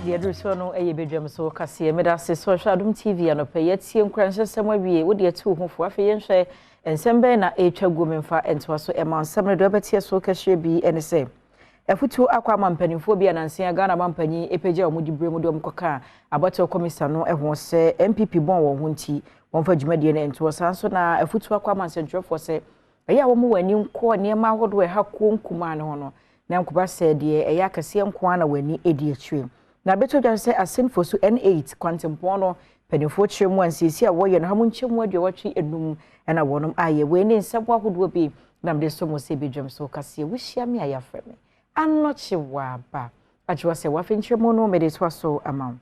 Deɛ duru soɔ no yɛ badwam so kaseɛ. Meda ase sɛ ɔhwɛ Adom TV anɔpa yi. Yɛatie nkuranhyɛsɛm awie. Wode atu wo ho fo. Afei yɛnhwɛ nsɛm bɛn na ɛretwa guo memfa ntoa so ɛma nsɛm no deɛ wobɛteɛ so kɛseɛ bi ne sɛ afutuo akɔ ama mpanimfoɔ bi a nansa Ghana mampanyin apagya wɔn diberɛ mu de wɔn kɔka abatoɔ kɔmisa no ho sɛ NPP bɔn wɔn ho nti wɔmfa dwumadie no ntoɔ. Saa nso na afutuo akɔ ama nsɛntwerɛfoɔ sɛ ɛyɛ a wɔn wɔn ani nkɔ nneɛma ahodoɔ ɛha kuo nkumaa no ho no na nkoba sɛ deɛ ɛyɛ akɛseɛ nko ara na wɔn ani di akyire. Na abɛtɔ dwa sɛ Assin Fosu N8 kwantempɔn no mpanimfoɔ kyerɛ mu a nsiesie a wɔyɛ no ha mu nkyɛmu 85 ɛna wɔnom ayɛ. Wei ne nsɛm ahodoɔ bi na mede so mo sɛ badwam so kaseɛ. Wohyia me a yɛafrɛ me Anɔkye Waba agyewa sɛ wafe nkyerɛmu no mede toa so ama wo.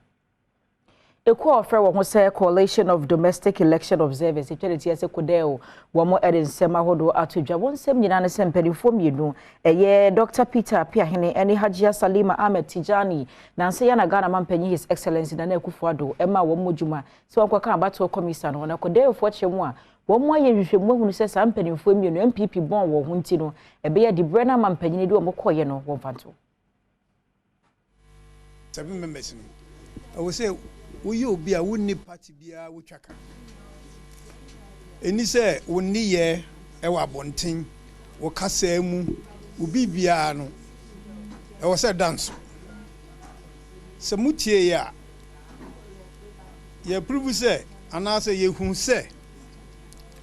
Ekuo a wɔfrɛ wɔn ho sɛ Coalition of Domestic Election Observers, atwa ne ti ase CODEO, wɔn de nsɛm ahodoɔ ato dwa. Wɔn nsɛm nyinaa ne sɛ mpanimfoɔ mmienu, ɛyɛ Dr Peter Appiahene ne Hajia Salima Ahmed Tijani, nansa yɛ na Ghana mampanyin His Excellency Nana Akufo-Addo ɛma wɔn mu dwuma sɛ wɔnkɔka abatoɔ kɔmisa no ho. Na CODEOfoɔ kyerɛ mu a wɔn ayɛ nhwehwɛmu ahunu sɛ saa mpanimfoɔ mmienu, NPP bɔn wɔn ho nti no, ɛbɛyɛ diberɛ no ama mpanyin de wɔn kɔɔyɛ no wɔmfa nto. Seven members no, ɛwɔ sɛ woyɛ obi a wonni party biara wotwa ka. Ɛni sɛ wo nneyɛɛ ɛwɔ abɔnten, wo kasaa mu, wo biribiara no, ɛwɔ sɛ da nso. Sɛ motie yɛ a, yɛprove sɛ anaasɛ yɛhu sɛ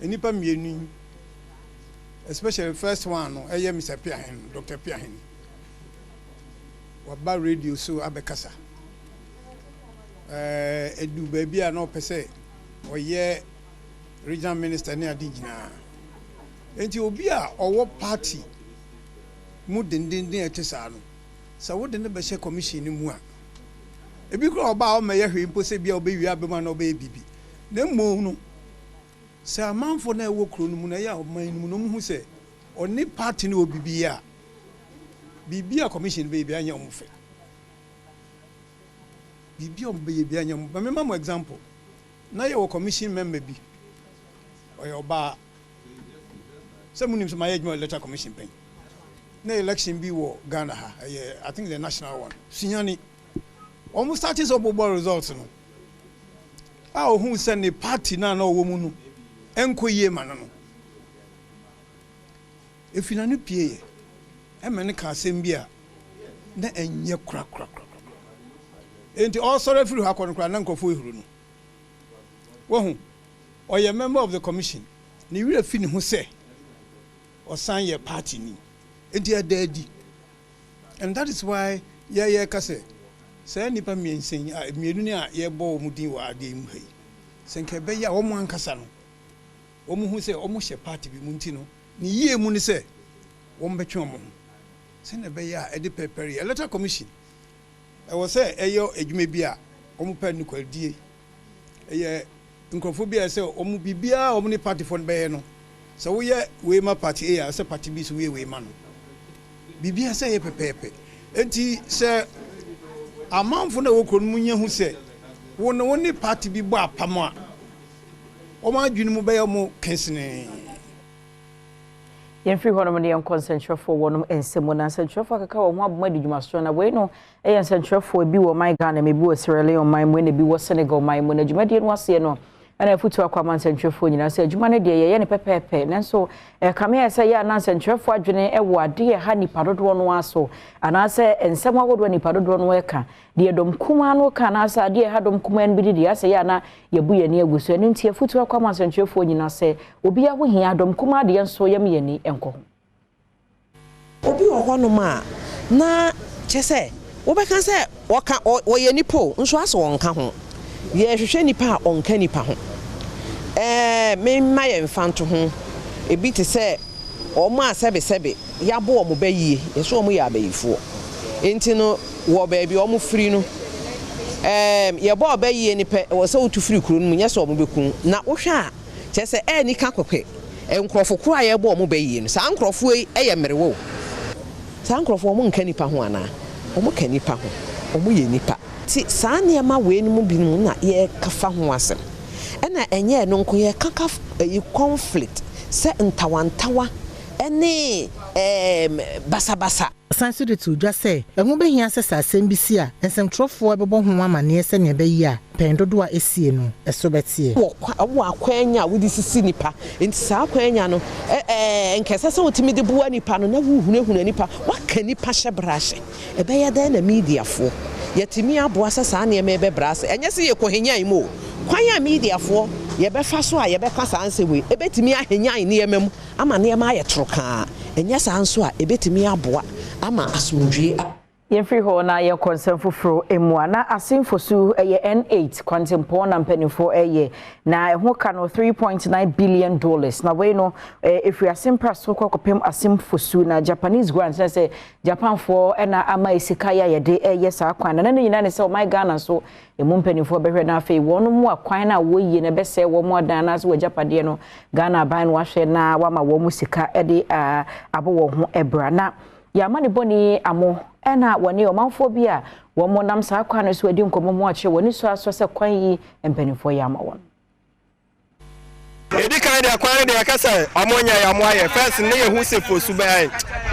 nnipa mmienu yi, especially first one no, ɛyɛ Mr Piahen, Dr Piahen, waba radio so abɛkasa. Ɛdu baabi a na ɔpɛ sɛ ɔyɛ regional minister ne ade nyinaa. Nti obi a ɔwɔ party mu dendenden a ɛte saa no, sɛ wode ne bɛhyɛ commission no mu a, ebi koraa ɔbaa a ɔmmɛyɛ hwee mpo sɛ bia ɔbɛwie abɛmu a na ɔbɛyɛ biribi. Na mmom no, sɛ amanfoɔ no a ɛwɔ kuro no mu no, ɛyɛ a ɔman no mu no, ɔmo hu sɛ ɔne party no wɔ biribi yɛ a, biribi a commission no bɛyɛ bi anyɛ ɔmo fɛ. Biribi a ɔmo bɛyɛ bi anyɛ ɔmo fɛ. Mema mo example. Na yɛwɔ commission member bi, ɔyɛ ɔbaa. Sɛ munim sɛ mayɛ adwuma wɔ Electoral Commission pɛn. Na election bi wɔ Ghana ha, ɛyɛ I think the national one, Sunyani. Wɔn start sɛ ɔbobɔ results no a, ohun sɛ ne party no a na ɔwɔ mu no ɛnkɔ yie ma no no, efi na no pie yɛ ɛmɛ ne ka asɛm bi a na ɛnyɛ korakorakora. Nti ɔsɔre afiri hɔ akɔ no koraa na nkurɔfoɔ ehuru no. Wɔhu ɔyɛ member of the commission, ne werɛ fi ne ho sɛ ɔsan yɛ party ni. Nti ɛda adi, and that is why yɛyɛ ka sɛ saa nnipa mmiɛnsa yi a mmienu ni a yɛbɔ wɔn din wɔ adeɛ yi mu ha yi, sɛ nka ɛbɛyɛ a wɔn ankasa no wɔn hu sɛ wɔn hyɛ party bi mu nti no, ne yie mu ne sɛ wɔn bɛtwe wɔn ho sɛnea ɛbɛyɛ a ɛde pɛpɛrɛ yɛ. Electoral Commission ɛwɔ sɛ ɛyɛ adwuma bi a wɔn pɛ nokwaredie. Ɛyɛ nkurɔfoɔ bi a ɛsɛ wɔn biribiara a wɔn ne partyfoɔ no bɛyɛ no, sɛ woyɛ wei ma party A a, sɛ party B so woyɛ wei ma no, biribiara sɛ ɛyɛ pɛpɛɛpɛ. Nti sɛ amanfo no a ɛwɔ kuro no mu nyɛ hu sɛ wo ne wo ne party bi bɔ apam a, wɔn adwene mu bɛyɛ wɔn kɛnsenee. Yɛmfiri hɔnom ne yɛnkɔ nsɛntwerɛfoɔ wɔnom nsɛm mu. Na nsɛntwerɛfoɔ akeka wɔn ho aboma di dwumasoɔ. Na wei no ɛyɛ nsɛntwerɛfoɔ bi wɔ ɔman Ghana mu, ebi wɔ Sierra Leone ɔman mu, ɛna ebi wɔ Senegal ɔman mu. Na dwumadie no aseɛ no ɛna afutuo akɔ ama nsɛntwerɛfoɔ nyinaa sɛ adwuma no deɛ yɛyɛ no pɛpɛɛpɛ, nanso ɛkame ayɛ sɛ yɛ ana nsɛntwerɛfoɔ adwene ɛwɔ adeɛ ɛha nipa dodoɔ no aso anaasɛ nsɛm ahodoɔ nipa dodoɔ no ɛka deɛ dɔm kumaa no ka anaasɛ adeɛ ɛha dɔm kumaa no bi di deɛ asɛ yɛ ana yɛbu yɛn ani agu so. Ɛno nti afutuo akɔ ama nsɛntwerɛfoɔ nyinaa sɛ obiara ho hia dɔm kumaa deɛ nso yɛm yɛn ani nkɔ ho. Obi wɔ hɔnom a na kyɛ sɛ wobɛka sɛ wɔka wɔyɛ nipa o, nso asɛ wɔnka ho. Yɛhwehwɛ nipa a ɔnka nipa ho. Memma yɛn mfa nto ho, ebi te sɛ wɔn a sɛbesɛbe yɛabɔ wɔn ba yie, yɛsɛ wɔn yɛ abayifoɔ. Nti no wɔ baabi a wɔn firi no, yɛbɔ ɔba yie ni pɛ, ɛwɔ sɛ wotu firi kuro no mu, nyɛ sɛ wɔn bɛku. Na wohwɛ a, kyerɛ sɛ ɛyɛ nika kwekwe nkurɔfo koro a yɛbɔ wɔn ba yie no, saa nkurɔfoɔ yi yɛ mmerewa o. Saa nkurɔfoɔ wɔn nka nipa ho anaa? Wɔn ka nipa ho, wɔn yɛ nipa. Ti saa nneɛma wei no mu binom na yɛreka fa ho asɛm. Ɛna ɛnyɛ ɛno nko, yɛka ka ɛyi conflict sɛ ntawantawa. ne ɛɛm basabasa. Ɔsan nso de too dwa sɛ ɛho bɛhia sɛ sɛ asɛm bi si a, nsɛmtwerɛfoɔ bɛbɔ ho amanneɛ sɛnea ɛbɛyɛ a mpɛn dodoɔ a ɛsie no, ɛso bɛteɛ. Wɔ kwa wɔ akwanya a wode sisi nipa nti saa akwanya no ɛ ɛ nka ɛsɛ sɛ wotumi de boa nipa no na wohunahuna nipa woaka nipa hyɛ berɛ ahyɛ. Ɛbɛyɛ dɛn na mediafoɔ yɛatumi aboa sɛ saa nneɛma yi bɛbrɛ ase? Ɛnyɛ sɛ yɛkɔhenyan mu o. Kwan a mediafoɔ yɛbɛfa so a yɛbɛka saa nsɛm yi ɛbɛtumi ahenyan nneɛma mu ama nneɛma ayɛ torokaa. Ɛnyɛ saa nso a, ɛbɛtumi aboa ama asomdwoeɛ aba. Yɛmfiri hɔ na yɛnkɔ nsɛm foforɔ mu a, na Asen Fosu yɛ N8 kwantempɔn na mpanimfoɔ reyɛ, na ɛho ka no $3.9 billion. Na wei no, ɛfiri Asen Praso kɔ kɔpem Asen Fosu, na Japanese grant, na sɛ Japanfoɔ na ama sika yɛ a yɛde reyɛ saa kwan no. Na ne nyinaa ne sɛ ɔman Ghana nso Emu mpanimfoɔ bɛhwɛ na afei wɔn mu a kwan no a wɔyie no ɛbɛsɛe wɔn adan anaasɛ wɔn agyapadeɛ no, Ghana aban no ahwɛ na wama wɔn sika de abɔ wɔn ho bra. Na yɛn amanebɔne yi amo na wɔne ɔmanfoɔ bi a wɔn nam saa kwan no so adi nkɔmmɔ mu akyerɛ wɔn ani asɔ sɛ kwan yi mpanimfoɔ yɛ ama wɔn. Edi kan deɛ kwan no deɛ yɛka sɛ ɔmo nyɛ yɛ ɔmo ayɛ first ne yɛhu sɛ fosu bɛn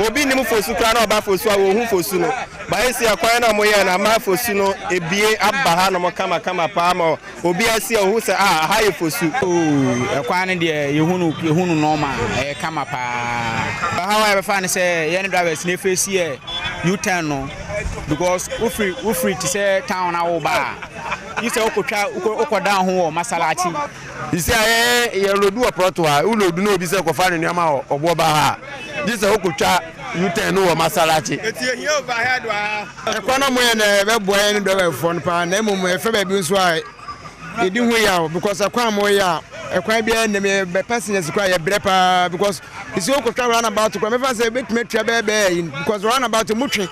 obi nim fosu koraa na ɔba fosu a wɔhu fosu no ba esi ɛkwan na ɔmo yɛ no ama fosu no ebie aba ha nom kama kama paa ma obi asi a ohu sɛ ah aha yɛ fosu. Oh ɛkwan no deɛ yɛhu no yɛhu no normal ɛyɛ kama paa. Ɔhaw a yɛbɛfa ne sɛ yɛne drivers no efeesi yɛ U-turn no because wofiri wofiri te sɛ town na woba a yi sɛ wokɔtwa wokɔdan ho wɔ Masalakyi. Sisi a yɛ yɛ lodu wɔ prɔto a, wo lodu na obi sɛ kɔfa ne nneɛma wɔ ɔboɔ ba ha a, gye sɛ wokɔtwa U-turn no wɔ Masalakyi. Eti ehia overhead wɔ ha. Ɛkwan a wɔyɛ no ɛbɛboa yɛn driverfoɔ no paa na mmom ɛfɛ baabi nso a yɛdi ho yaw because ɛkwan a wɔyɛ a ɛkwan biara nnam yɛ passengers koraa yɛbrɛ paa because sisi wokɔtwa roundabout koraa mɛfa sɛ ebɛtumi atua bɛyɛ bɛyɛ yi because roundabout mu twe.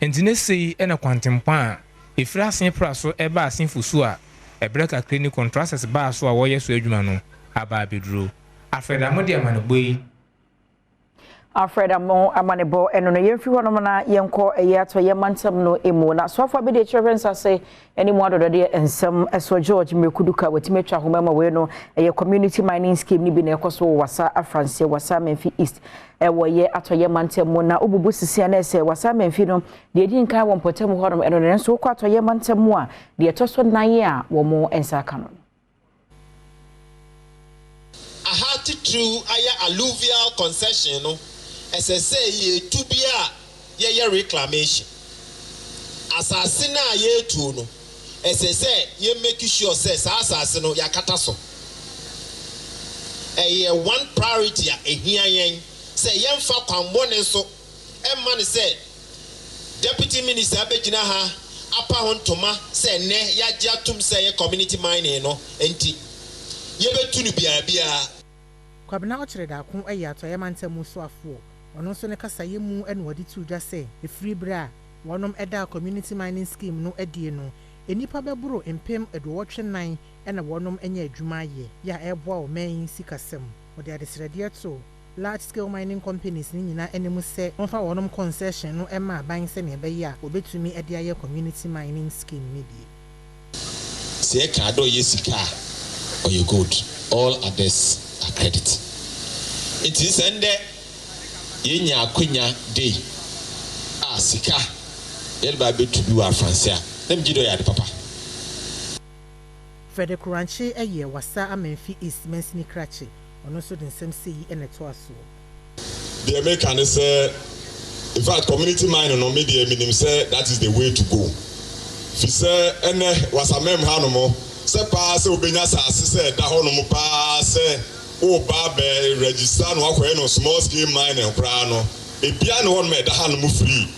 Enti ne sei na kwantempɔn a ɛfiri Asen Pra so reba Asen Fosu a ɛberɛ kakra ni kɔntrasɛs baa so a wɔreyɛ so adwuma no aba abɛduro. Alfred Amoh de amanebɔ yi. Alfred Amoh amanebɔ ɛno no. Yɛmfiri hɔnom na yɛnkɔ ɛyɛ atɔeɛ mantam no mu. Na soafoɔ abɛdi akyire hwɛ nsase ne mu adɔdɔdeɛ nsɛm soɔ George Mmirekuduka watumi atwa ahoma ma wei no ɛyɛ community mining scheme no bi na ɛkɔ so wɔ Wassa Afranseɛ, Wassa Amenfi East Ɛwɔ yɛ atɔeɛ mantam mu na wobubu sisi a na ɛsɛ Wassa Amenfi no deɛ ɛdi nkan wɔ mpɔtam hɔnom ɛno no nanso wokɔ atɔeɛ mantam mu a deɛ ɛtɔ so nan a wɔn nsa aka no no. Aha titiriw ayɛ alluvial concession no, ɛsɛ sɛ yɛtu bi a yɛyɛ reclamation. Asase no a yɛretuo no, ɛsɛ sɛ yɛ make sure sɛ saa asase no yɛakata so. Ɛyɛ one priority a ɛhia yɛn sɛ yɛmfa kwanbɔne so mma no sɛ Deputy Minister abɛgyina ha apa ho ntoma sɛ nnɛ yɛagye atom sɛ ɛyɛ community mining no nti yɛbɛtu no biara biara. Kwabena Ɔkyere Darko yɛ Atɔeɛ Mantam mu soafoɔ. Ɔno nso ne kasaeɛ mu na ɔde too dwa sɛ, ɛfiri berɛ a wɔnom daa Community Mining Scheme no adie no, nnipa bɛboro 84,000 na wɔnom anya adwuma ayɛ, yɛ a ɛreboa ɔman yi sikasɛm. Ɔde adesrɛdeɛ too Large Scale Mining Companies no nyinaa anim sɛ wɔmfa wɔnom concession no mma aban sɛnea ɛbɛyɛ a wɔbɛtumi de ayɛ Community Mining Scheme no bi. Sɛ yɛka dɛ ɔyɛ sika a, ɔyɛ gold, all others are credit. Ntsi sɛ ndɛ yenya akwanya dei a sika yɛde ba abetu bi wɔ Afranse a, na megye di ɔyɛ ade papa. Frederick Korankye yɛ Wassa Amenfi East mansini krakye. Ɔno nso de nsɛm sei na ɛtoa soɔ. Deɛ meka ne sɛ infact community mining no me deɛ menim sɛ that is the way to go fisɛ ɛnɛ wasamɛm ha nom sɛ paa sɛ wobɛnya asase sɛ ɛda hɔ nom paa sɛ woba abɛ register no wakɔyɛ no small scale mining koraa no ebia ne hɔ nom ɛda ha nom free.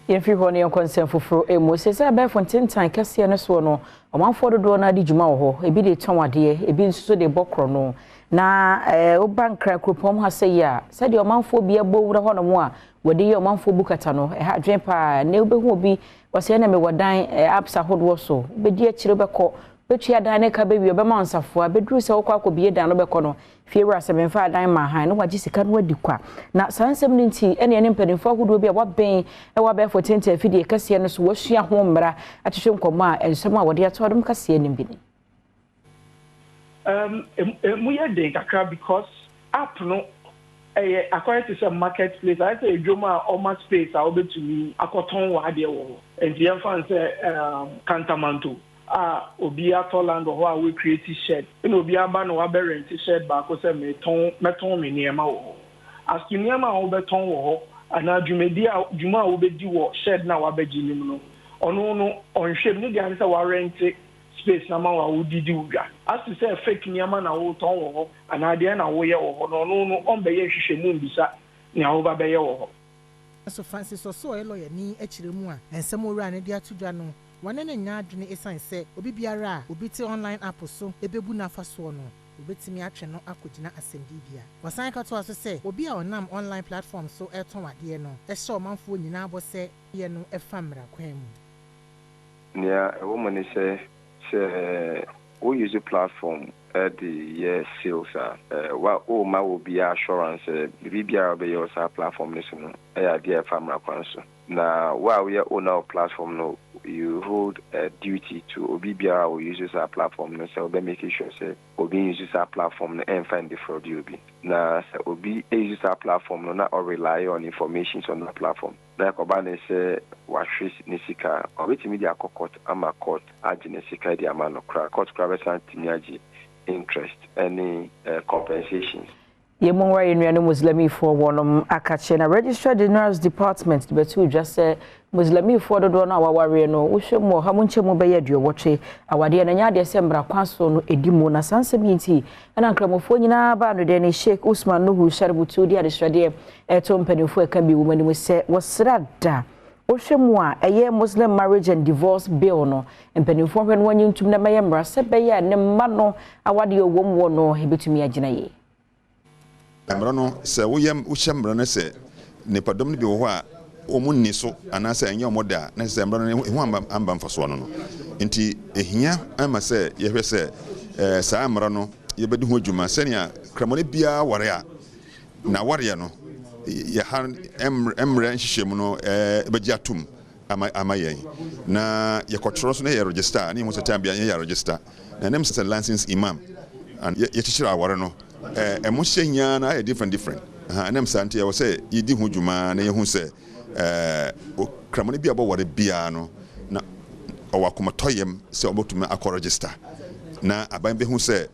Yɛmfiri hɔ na yɛnkɔ nsɛm foforɔ mu. Seesei abɛɛfo ntentan kɛseɛ no soɔ no, ɔmanfoɔ dodoɔ no ara di dwuma wɔ hɔ. Ebi de tɔn adeɛ, ebi nso so de bɔ korɔno. Na eh, woba Nkran kuropɔn mu ha sɛ yi a, sɛdeɛ ɔmanfoɔ bi abɔ wura hɔnom a wɔde yɛ ɔmanfoɔ bu kata no, ɛha adwene paa. Nnɛ wobɛhu obi, ɔsɛ ɛna mewɔ dan eh, apps ahodoɔ so. Wobɛdi akyire wobɛkɔ, wobɛtua dan no ka bɛwie, ɔbɛma wo nsafoa. Bɛduru sɛ wokɔ akɔbie dan no wobɛkɔ no, Fiewura sɛ memfaa dan mmaa hann na wagye sika no adi kwa. Na saa nsɛm no nti ɛne ɛne mpanimfoɔ ahodoɔ bi a wɔaben wɔ abɛɛfo tenten afidie kɛseɛ no so wɔasua ho mmara atwetwe nkɔmmɔ a nsɛm a wɔde ato adom kaseɛ anim bi ni. Um, emu yɛ den kakra because app no ɛyɛ akɔyɛ te sɛ market place, ayɛ sɛ edwom a ɔma space a wobɛtumi akɔtɔn w'adeɛ wɔ hɔ. Nti yɛmfa no sɛ Kantamanto a obi atɔ land wɔ hɔ a wɔ create shed, ɛna obi aba na wabɛ rent shed baako sɛ metɔn, mɛtɔn me nneɛma wɔ hɔ. As to nneɛma a wobɛtɔn wɔ hɔ anaa dwumadi a dwuma a wobɛdi wɔ shed na wabɛgye nim no, ɔno no ɔnhwɛ mu. Ne deɛ ane sɛ wa rent space na ma wa wodidi wo dwa. As to sɛ fake nneɛma na wotɔn wɔ hɔ anaa deɛ na woyɛ wɔ hɔ no, ɔno no ɔmbɛyɛ nhwehwɛmu mbisa nea woba bɛyɛ wɔ hɔ. So Francis Ɔso a ɔyɛ lɔyani akyerɛ mu a nsɛm owura no de ato dwa no, wɔne no nyɛ adwene, ɛsiane sɛ obi biara a obi te online app so ɛbɛbu n'afa soɔ no, obɛtumi atwe no akɔgyina asɛmdibea. Wɔsan ka toa so sɛ obi a ɔnam online platform so ɛtɔn adeɛ no, ɛhyɛ ɔmanfoɔ nyinaa bɔ sɛ yɛ no ɛfa mmara kwan mu. Nea ɛwɔ mu ne sɛ wo use platform de yɛ sales a, wa woma wɔ biara assurance sɛ biribi biara wobɛyɛ wɔ saa platform no so no ɛyɛ adeɛ a ɛfa mmara kwan so. Na wo a woyɛ owner of platform no, you hold a duty to obi biara a use saa platform no sɛ wobɛ make sure sɛ obi use saa platform no ɛmfa n defraud obi. Na sɛ obi use saa platform no na ɔrely on information on that platform na ɛkɔba ne sɛ wahwe ne sika a, ɔbɛtumi de akɔ court ama court agye ne sika de ama no koraa. Court koraa bɛsan tumi agye interest ɛne compensations. Yɛmu nwura yɛn nuanom Muslimifoɔ wɔnom akakyɛ na Registrar General's Department de bɛto dwa sɛ Muslimifoɔ dodoɔ no a wawareɛ no, wohwɛ mu ɔha mu nkyɛn mu bɛyɛ 80, awadeɛ no nyɛ adeɛ sɛ mmara kwan so no ɛdi mu. Na saa nsɛm yi nti ɛna nkramofoɔ nyinaa baa no deɛ ne Sheikh Usman Nuhu Sharubutu de adesrɛdeɛ ɛto mpanimfoɔ ɛka bi wɔ mu anim sɛ wɔsra da wohwɛ mu a ɛyɛ Muslim Marriage and Divorce Bill no, mpanimfoɔ hwɛ no wɔnye ntum na mɛyɛ mmara sɛ bɛyɛ a ne mma no awadeɛ ɔwɔ mu wɔ no ɛbɛtumi agyina yie. Mmara no, sɛ woyɛ wohyɛ mmara no sɛ nipadɔm no bi wɔ hɔ a wɔn nni so anaasɛ ɛnyɛ wɔn da, na sɛ mmara no ɛho amba mfasoɔ no, nti ehia ama sɛ yɛhwɛ sɛ saa mmara no yɛbɛdi ho adwuma sɛnea kramɔne biara ware a na wareɛ no yɛha mmerɛ nhyehyɛ mu no bɛgye atom ama yɛn na yɛkɔtwerɛ so na yɛ register ne yɛhu sɛ time bia yɛyɛ register na ɛnam sɛ license imam yɛkyekyere aware no, ɛmo hyɛ nyinaa na ayɛ different different. Ɛnam saa nti ɛwɔ sɛ yɛdi ho dwuma na yɛhu sɛ kramɔne bi a bɔware biara no na ɔwɔ akomatɔyam sɛ ɔbɛtumi akɔ register na aban bɛhu sɛ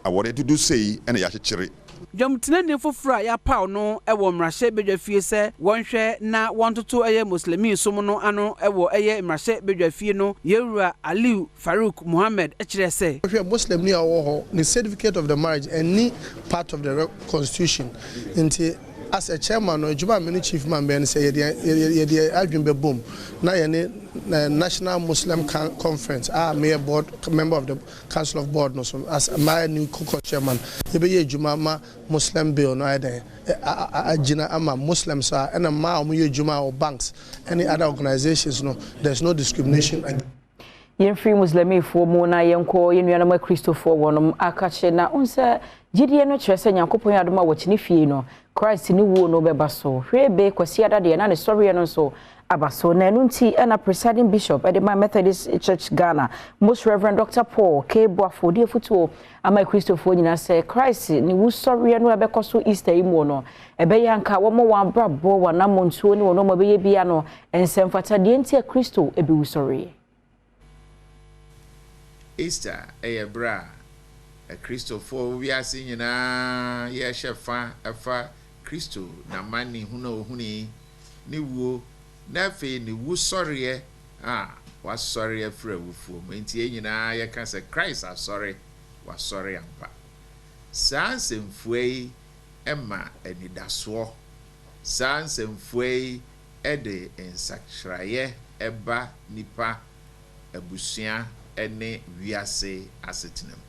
awɔre dodo sei ɛna yɛakyekyere. Dwamtenani foforɔ a yɛapaw no wɔ mmarahyɛ badwa fie sɛ wɔnhwɛ na wɔntoto ɛyɛ Muslimi som no ano wɔ ɛyɛ mmarahyɛ badwa fie no, yɛwura Aliu Farouk Muhammed kyerɛ sɛ Hwɛ, Muslim ni a ɔwɔ hɔ ne certificate of the marriage ɛni part of the constitution. Nti as a chairman no, adwuma a me ne chief man bɛyɛ no sɛ yɛde adwene bɛbom na yɛne National Muslim Conference a meyɛ board member of the council of board no so as my new co-chairman, yɛbɛyɛ adwuma ma Muslim bill no ayɛ dɛn agyina ama Muslims a ɛna mmaa a wɔyɛ adwuma wɔ banks ɛne other organizations no, there is no discrimination. Yɛmfiri Muslimifoɔ mu na yɛnkɔ yɛn nuanom Akristofoɔ wɔnom akakye na wo sɛ gyidie no kyerɛ sɛ Nyankopɔn yɛ adom a wɔkyene fie no Christ ne wuo no bɛba so hwee be Kwasi Adadeɛ na ne sɔreɛ no nso aba so. Na ɛno nti ɛna presiding bishop ɛde ma Methodist Church Ghana, Most Reverend Dr Paul K Boafo, de afotuo ama Akristofoɔ nyinaa sɛ Christ ne wusɔreɛ no ɛbɛkɔ so Easter yi mu no, ɛbɛyɛ anka wɔn wɔn abrabɔ, wɔn anammɔntuo ne wɔn nneɛma bɛyɛ bia no nsɛmfatadeɛ nti a Kristo ɛbɛwusɔreɛ. Easter ɛyɛ berɛ a Akristofoɔ wiase nyinaa yɛhyɛ fa ɛfa Kristo n'amanehunu a ohuni, ne wuo, na afei ne wusɔreɛ a wasɔre afiri awufoɔ mu. Nti yɛn nyinaa yɛka sɛ Christ asɔre, wasɔre ampa. Saa nsɛmfua yi ma anidasoɔ. Saa nsɛmfua yi de nsakyeraeɛ ɛba nipa, abusua ne wiase asetena mu.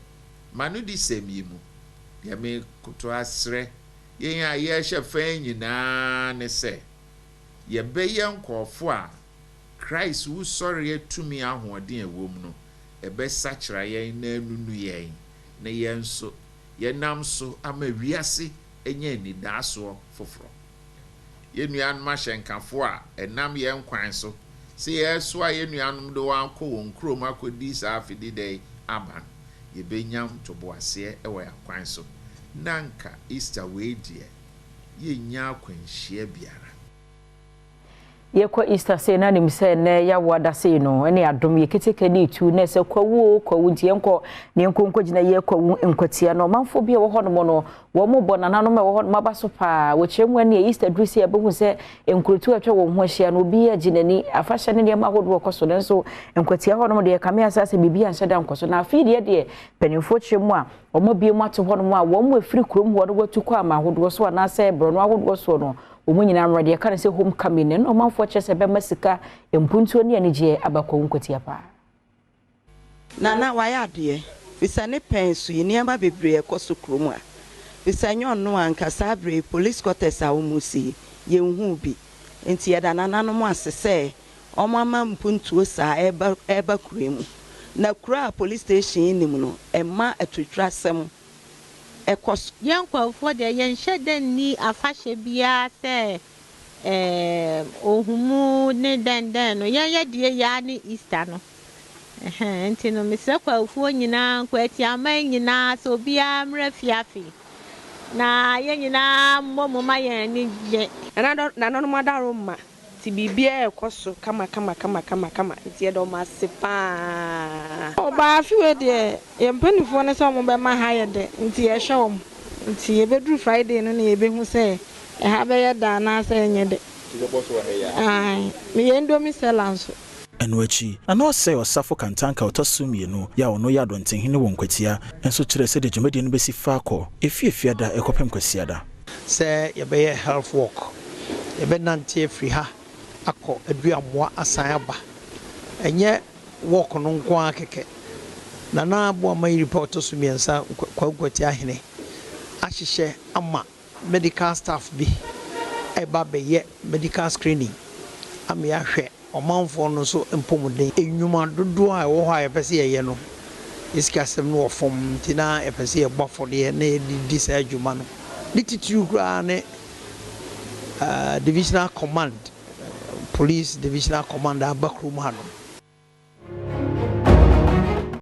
Ma no di sɛm yi mu, deɛ mekoto asrɛ yɛn a yɛrehyɛ fa nyinaa ne sɛ yɛbɛyɛ nkɔɔfo a Christ wusɔreɛ tumi ahoɔden a ɛwɔ mu no ɛbɛsakyera yɛn na anunu yɛn, na yɛn nso yɛnam so ama wiase anya anidaasoɔ foforɔ. Yɛn nuanom ahyɛnkafoɔ a ɛnam yɛn kwan so sɛ yɛresoa yɛn nuanom de wɔn akɔ wɔn kurom akɔdi saa afidida yi aba no. yɛbɛnya ntoboaseɛ wɔ yɛn akwan so, na anka Easter wei deɛ yɛnnya akwanhyia biara. Yɛkɔ Easter sei na nim sɛ nnɛ yɛawo ada sei no ɛne adom yɛ keteke ne etu na ɛsɛ kwawu o kwawu nti yɛnkɔ na yɛnkɔ nkɔgyina yɛ kwawu nkwatia no ɔmanfoɔ bi a ɛwɔ hɔnom no wɔn mo bɔ nananom a ɛwɔ hɔnom aba so paa wɔkyerɛ mu ɛne Easter duru sei ɛbɛhu sɛ nkurotu a atwa wɔn ho ahyia no obi agye n'ani afahyɛ ne nneɛma ahodoɔ kɔ so nanso nkwatia hɔnom deɛ kame asa sɛ biribi anhyɛ da nkɔ so na afei deɛ deɛ mpanimfoɔ kyerɛ mu a wɔn abue mu ato hɔnom a wɔn mu afiri kurom hɔ no wɔatu kɔ ama ahodoɔ so anaasɛ borɔno ahodoɔ soɔ no Wɔn nyinaa mmra deɛ yɛka no sɛ home coming no, ɛno na ɔmanfoɔ kyerɛ sɛ ɛbɛma sika, mpuntuo ne anigyeɛ aba Kwawu Nkwatia paa. Nana wayɛ adeɛ fisɛ ne pɛn so yi nneɛma bebree ɛkɔ so kurom ha fisɛ nyɛ ɔno a nka saa berɛ yi police quarters a wɔn si yi yɛnhuu bi nti yɛda nananom ase sɛ wɔn ama mpuntuo saa ɛreba ɛreba kuro yi mu na kuro a police station yi nnim no ɛma atuturasɛm ɛkɔ so. Yɛn Kwawofoɔ deɛ yɛnhyɛ da nni afahyɛ biara sɛ ohumu ne dɛn dɛn no, yɛn yɛ deɛ yi ara ne Easter no. Ɛhɛn, nti no mesrɛ Kwawofoɔ nyinaa, Nkwaatiaman nyinaa sɛ obiara mmra fie afei na yɛn nyinaa mmɔ mu ma yɛn ani nnye. Nana nananom adaworoma Nti biribiara rekɔ so kama kama kama kama kama nti yɛda wɔn ase paa. Ɔbaa afe wei deɛ yɛn mpaninfoɔ no sɛ wɔn bɛma ha ayɛ dɛ nti yɛhwɛ wɔn nti yɛbɛduru Friday no na yɛbɛhu sɛ ɛha bɛyɛ dɛ anaasɛ ɛnyɛ dɛ. Ae meyɛ indomie seller nso. Ɛno akyi, na na ɔsɛe ɔsafo Kantanka a ɔtɔ so mmienu yi a ɔno yɛ Adɔntenhene wɔ Nkwatia nso kyerɛɛ sɛdeɛ dwumadie no bɛsi fa akɔ, ɛfiri Efiada kɔpem Kwasiada. Sɛ yɛbɛyɛ health walk, yɛbɛnante afiri ha akɔ Aduamoa asan aba. Ɛnyɛ walk no nko ara kɛkɛ. Nana Aboama Yiripa a ɔtɔ so mmiɛnsa, Kwaku Kwati Ahene ahyehyɛ ama medical staff bi reba abɛyɛ medical screening ama yɛahwɛ ɔmanfoɔ no nso mpɔmuden. Nnwuma dodoɔ a ɛwɔ hɔ a yɛpɛ sɛ yɛyɛ no, yɛn sikasɛm no wɔ fam nti na yɛpɛ sɛ yɛbɔ afɔdeɛ na yɛde di saa dwuma no. Ne titiriw koraa ne Divisional Command, Police Divisional Command a aba kurom ha no.